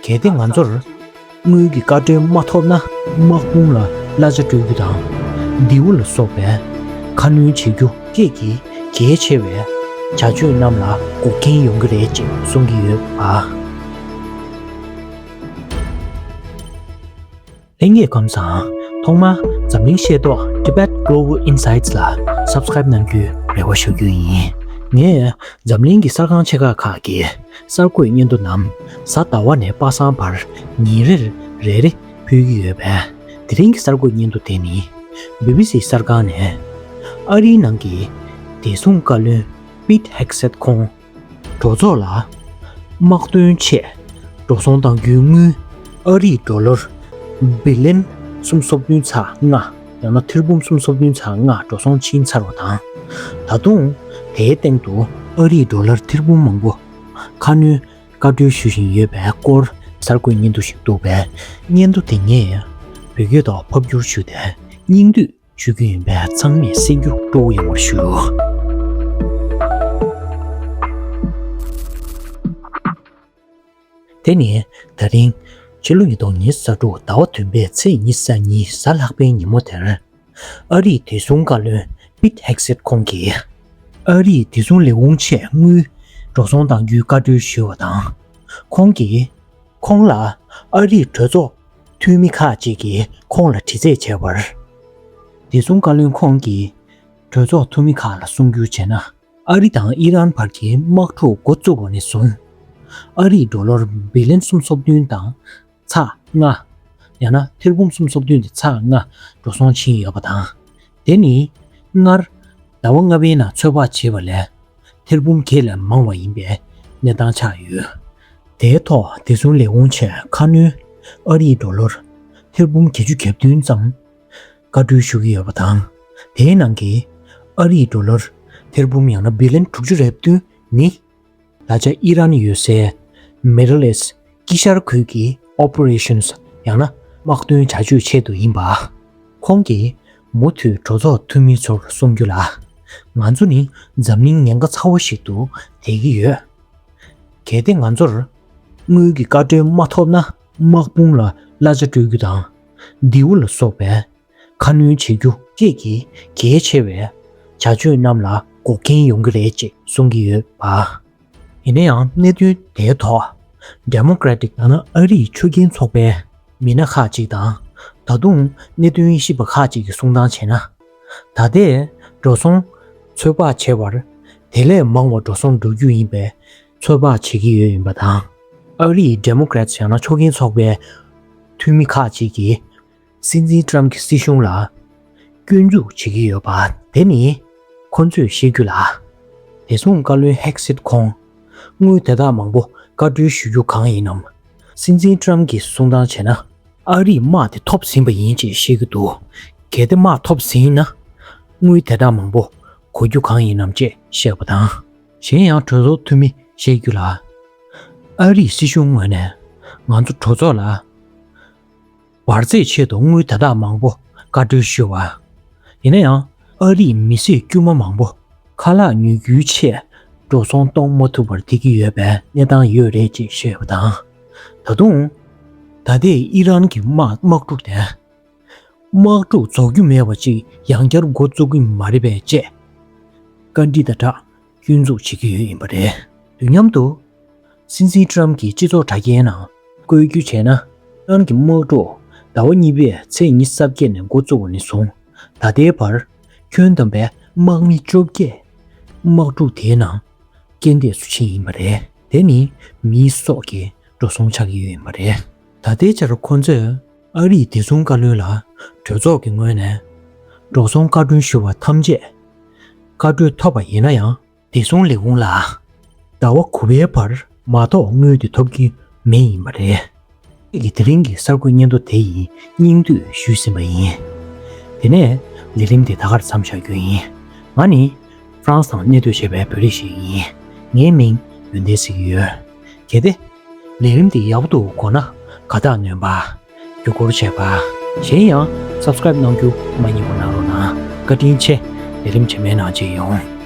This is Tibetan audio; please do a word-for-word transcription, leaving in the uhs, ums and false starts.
གལ་ཏེ་ང་ཚོར་དངུལ་གྱི་བཀའ་འཁྲོལ་མ་ཐོབ་ན། དམག་དཔུང་ལ་གླ་ཆ་སྤྲོད་རྒྱུ་དང་། མདེའུ་ལ་སོགས་པའི་ཁ་སྣོན་བྱེད་རྒྱུ་བཅས་ཀྱི་གལ་ཆེ་བའི་བྱ་སྤྱོད་རྣམས་ལ་འགོག་རྐྱེན་ཡོང་གི་རེད་ཅེས་གསུང་གི་ཡོད་པ། ལྷན་རྒྱས་ཁམས་བཟང་། ཐོག་མར་འཛམ་གླིང་ཤེས་རྟོགས་Tibet Global Insights ལ་Subscribe གནང་རྒྱུའི་རེ་བ་ཞུ་རྒྱུ་ཡིན། ངས་འཛམ་གླིང་གི་གསར་ཁང་ཆེ་ཁག་ཁག་གི་གསར་འགོད་སྙན་ཐོ་རྣམས་གཟའ་ཟླ་བ་ནས་པ་སངས་བར་ཉིན་རེར་རེ་རེ་ཕུལ་གྱི་ཡོད་པས། དེ་རིང་གི་གསར་འགོད་སྙན་ཐོ་དེ་ནི་བི་བི་སི་གསར་ཁང་ནས་ཨ་རིའི་ནང་གི་བདེ་སྲུང་བཀའ་བློན་Pete Hegseth ཁོང་གྲོས་ཚོགས་ལ་དམག་དོན་ཆེད་འགྲོ་སོང་གཏང་རྒྱུའི་དངུལ་ཨ་རིའི་ཌོ་ལར་བི་ལན་སུམ་སོ་བདུན་ཚེག་ལྔ། ཡང་ན་ཐེར་འབུམ་སུམ་སོ་བདུན་ཚེག་ལྔ་འགྲོ་སོང་ཕྱིན་ཚར་བ་དང་། ད་དུང་དེའི་སྟེང་དུ་ཨ་རིའི་ཌོ་ལར་ཐེར་འབུམ་མང་པོ་ཁ་སྣོན་བཀའ་འཁྲོལ་ཞུ་བཞིན་ཡོད་པའི་སྐོར་གསར་འགོད་སྙན་ཐོ་ཞིག་འདུག་པས། སྙན་ཐོ་དེ་ངས་བོད་སྐད་ཐོག་ཕབ་བསྒྱུར་ཞུས་ཏེ་སྙིང་བསྡུས་ཞུ་རྒྱུ་ཡིན་པས། ཚང་མས་གསན་རྒྱུ་སྤྲོ་བོ་ཡོང་བར་ཞུ། དེ་ནི་ད་རིང་ཕྱི་ལོ་ཉིས་སྟོང་ཉི་ཤུ་རྩ་དྲུག་ཟླ་བ་བདུན་པའི་ཚེས་ཉི་ཤུ་རྩ་གཉིས་གཟའ་ལྷག་པའི་ཉིན་མོ་དེར། ཨ་རིའི་བདེ་སྲུང་བཀའ་བློན་Pete Hegseth ཁོང་གིས་ཨ་རིའི་བདེ་སྲུང་ལས་ཁུངས་ཆེད་དངུལ་འགྲོ་སོང་གཏང་རྒྱུའི་བཀའ་འཁྲོལ་ཞུས་པ་དང་། ཁོང་གིས་ཁོང་ལ་ཨ་རིའི་གྲོས་ཚོགས་འཐུས་མི་ཁག་ཅིག་གིས་ཁོང་ལ་དྲི་རྩད་བྱས་པར། བདེ་སྲུང་བཀའ་བློན་ཁོང་གིས་གྲོས་ཚོགས་འཐུས་མི་ཁག་ལ་གསུང་རྒྱུར་བྱས་ན། ཨ་རི་དང་ཨི་རན་བར་གྱི་དམག་འཁྲུག་འགོ་བཙུགས་པ་ནས་བཟུང་། ཨ་རིས་ཌོ་ལར་བི་ལན་སུམ་སོ་བདུན་དང་ཚེག་ལྔ། ཡང་ན་ཐེར་འབུམ་སུམ་སོ་བདུན་དེ་ཚེག་ལྔ་འགྲོ་སོང་ཕྱིན་ཡོད་པ་དང་། དེ་ནི་སྔར་ཟླ་བ་ལྔ་པའི་ནང་ཚོད་དཔག་བྱས་པ་ལས་ཐེར་འབུམ་བརྒྱད་ལས་མང་བ་ཡིན་པའི་གནས་སྟངས་ཆགས་ཡོད། དེའི་ཐོག་བདེ་སྲུང་ལས་ཁུངས་ཆེད་ཁ་སྣོན་ཨ་རིའི་ཌོ་ལར་ཐེར་འབུམ་བརྒྱད་ཅུ་གྱ་བདུན་ཙམ་བཀའ་འཁྲོལ་ཞུ་གི་ཡོད་པ་དང་། དེའི་ནང་གི་ཨ་རིའི་ཌོ་ལར་ཐེར་འབུམ་ཡང་ན་བི་ལན་དྲུག་ཅུ་རེ་བདུན་ནི། ད་ཆ་ཨི་རན་ཡོད་སའི་Middle East དཀྱིལ་ཤར་ཁུལ་གྱི་Operations ཡང་ན་དམག་དོན་བྱ་སྤྱོད་ཆེད་དུ་ཡིན་པ། ཁོང་གིས་མུ་མཐུད་གྲོས་ཚོགས་འཐུས་མི་ཚོར་གསུང་རྒྱུ་ལ། ང་ཚོ་ནི་འཛམ་གླིང་ཉེན་ཁ་ཚ་བོ་ཞིག་ཏུ་བསྡད་ཀྱི་ཡོད། གལ་ཏེ་ང་ཚོར་དངུལ་གྱི་བཀའ་འཁྲོལ་མ་ཐོབ་ན། དམག་དཔུང་ལ་གླ་ཆ་སྤྲོད་རྒྱུ་དང་། མདེའུ་ལ་སོགས་པའི་ཁ་སྣོན་བྱེད་རྒྱུ་བཅས་ཀྱི་གལ་ཆེ་བའི་བྱ་སྤྱོད་རྣམས་ལ་འགོག་རྐྱེན་ཡོང་གི་རེད་ཅེས་གསུང་གི་ཡོད་པ། ཡིན་ན་ཡང་གནད་དོན་དེའི་ཐོག་Democratic ཡང་ན་ཨ་རིའི་ཆོས་མཁན་ཚོགས་པའི་མི་སྣ་ཁག་ཅིག་དང་། ད་དུང་གནད་དོན་དབྱེ་ཞིབ་པ་ཁག་ཅིག་གིས་གསུང་སྟངས་བྱས་ན། ད་ལྟའི་འགྲོ་སོང་ཚོད་དཔག་བྱས་པར་དེ་ལས་མང་བ་འགྲོ་སོང་འགྲོ་རྒྱུ་ཡིན་པའི་ཚོད་དཔག་བྱེད་ཀྱི་ཡོད་ཡིན་པ་དང་། ཨ་རིའི་Democrats ཡང་ན་ཆོས་མཁན་ཚོགས་པའི་འཐུས་མི་ཁག་ཅིག་གིས། སྲིད་འཛིན་ཊམ་གྱི་སྲིད་གཞུང་ལ་སྐྱོན་འཛུགས་བྱེད་ཀྱི་ཡོད་པ་དེ་ནི། ཁོ་ཚོས་བཤད་རྒྱུ་ལ། བདེ་སྲུང་བཀའ་བློན་ཧེག་སིད་ཁོང་དངུལ་དེ་དག་མང་པོ་བཀའ་འཁྲོལ་ཞུ་རྒྱུ་གང་ཡིན་ནམ། སྲིད་འཛིན་ཊམ་གྱིས་གསུང་སྟངས་བྱས་ན། ཨ་རིས་དམག་དེ་ཐོབ་ཟིན་པ་ཡིན་ཅེས་བཤད་ཀྱི་འདུག་གལ་ཏེ་དམག་ཐོབ་ཟིན་ན། དངུལ་དེ་དག་མང་པོ་དགོས་རྒྱུ་གང་ཡིན་ནམ་ཅེས་བཤད་པ་དང་། གཞན་ཡང་གྲོས་ཚོགས་འཐུས་མི་བཤད་རྒྱུ་ལ། ཨ་རིའི་སྲིད་གཞུང་ངོས་ནས་ང་ཚོ་གྲོས་ཚོགས་ལ། འབར་རྫས་ཆེད་དུ་དངུལ་དེ་དག་མང་པོ་བཀའ་འཁྲོལ་ཞུས་པ། ཡིན་ན་ཡང་ཨ་རིའི་མི་སེར་དཀྱུས་མ་མང་པོ་ཁ་ལག་ཉོ་རྒྱུའི་ཆེད་འགྲོ་སོང་གཏོང་མ་ཐུབ་པར་བསྡད་ཀྱི་ཡོད་པའི་གནས་སྟངས་ཡོད་རེད་ཅེས་བཤད་པ་དང་། ད་དུང་ད་ལྟའི་ཨི་རན་གྱི་དམག་དམག་འཁྲུག་དེ་དམག་འཁྲུག་རྫོགས་རྒྱུ་མེད་པ་ཅིག་ཡང་བསྐྱར་འགོ་བཙུགས་ཀྱི་མ་རེད་པས་ཅེས་བཀའ་འདྲི་དང་སྦྲགས་སྐྱོན་འཛུགས་བྱེད་ཀྱི་ཡོད་ཡིན་པ་རེད། དུས་མཉམ་དུ། སྲིད་འཛིན་ཊམ་གྱིས་སྤྱི་ཚོགས་དྲ་རྒྱའི་ནང་བཀོད་རྒྱུ་བྱས་ན། ཨི་རན་གྱི་དམག་འཁྲུག་ཟླ་བ་གཉིས་པའི་ཚེས་ཉི་ཤུ་རྩ་བརྒྱད་ནས་འགོ་བཙུགས་པ་ནས་བཟུང་ད་ལྟའི་བར་ཁྱོན་བསྡོམས་པའི་དམག་མི་བཅོ་བརྒྱད་དམག་འཁྲུག་དེའི་ནང་རྐྱེན་འདས་སུ་ཕྱིན་ཡིན་པ་རེད། དེ་ནི་མིའི་སྲོག་གི་འགྲོ་སོང་ཆགས་ཀྱི་ཡོད་ཡིན་པ་རེད། ད་ལྟའི་ཆར་ཁོ་ཚོས་ཨ་རིའི་བདེ་སྲུང་བཀའ་བློན་ལ་གྲོས་ཚོགས་ཀྱི་ངོས་ནས་འགྲོ་སོང་བཀའ་འཁྲོལ་ཞུ་བ་ཐམས་ཅད་བཀའ་འཁྲོལ་ཐོབ་པ་ཡིན་ན་ཡང་། བདེ་སྲུང་ལས་ཁུངས་ལ་ཟླ་བ་དགུ་པའི་བར་མ་གཏོགས་དངུལ་དེ་ཐོབ་ཀྱི་མེད་ཡིན་པ་རེད། ཁྱེད་ཀྱིས་དེ་རིང་གི་གསར་འགོད་སྙན་ཐོ་དེ་ཡི་སྙིང་བསྡུས་ཞུས་ཟིན་པ་ཡིན། དེ་ནས་ལས་རིམ་དེ་ད་གར་མཚམས་བཞག་རྒྱུ་ཡིན། ང་ནི་ཧྥ་རན་སི་ནང་གནས་སྡོད་བྱེད་པའི་བོད་རིགས་ཤིག་ཡིན། ངའི་མིང་ཡོན་ཏན་ཟེར་གྱི་ཡོད། གལ་ཏེ། ལས་རིམ་འདི་ཡག་པོ་འདུག་དགོངས་ན་དགའ་རྟགས་སྣོན་པ། བརྒྱུད་སྐུར་བྱས་པ། གཞན་ཡང་སབ་སི་ཀ་རེབ་གནང་རྒྱུ་མ་བསྙེལ་བ་གནང་རོགས་གནང་། བཀའ་དྲིན་ཆེ། ལས་རིམ་རྗེས་མའི་ནང་མཇལ་ཡོང་།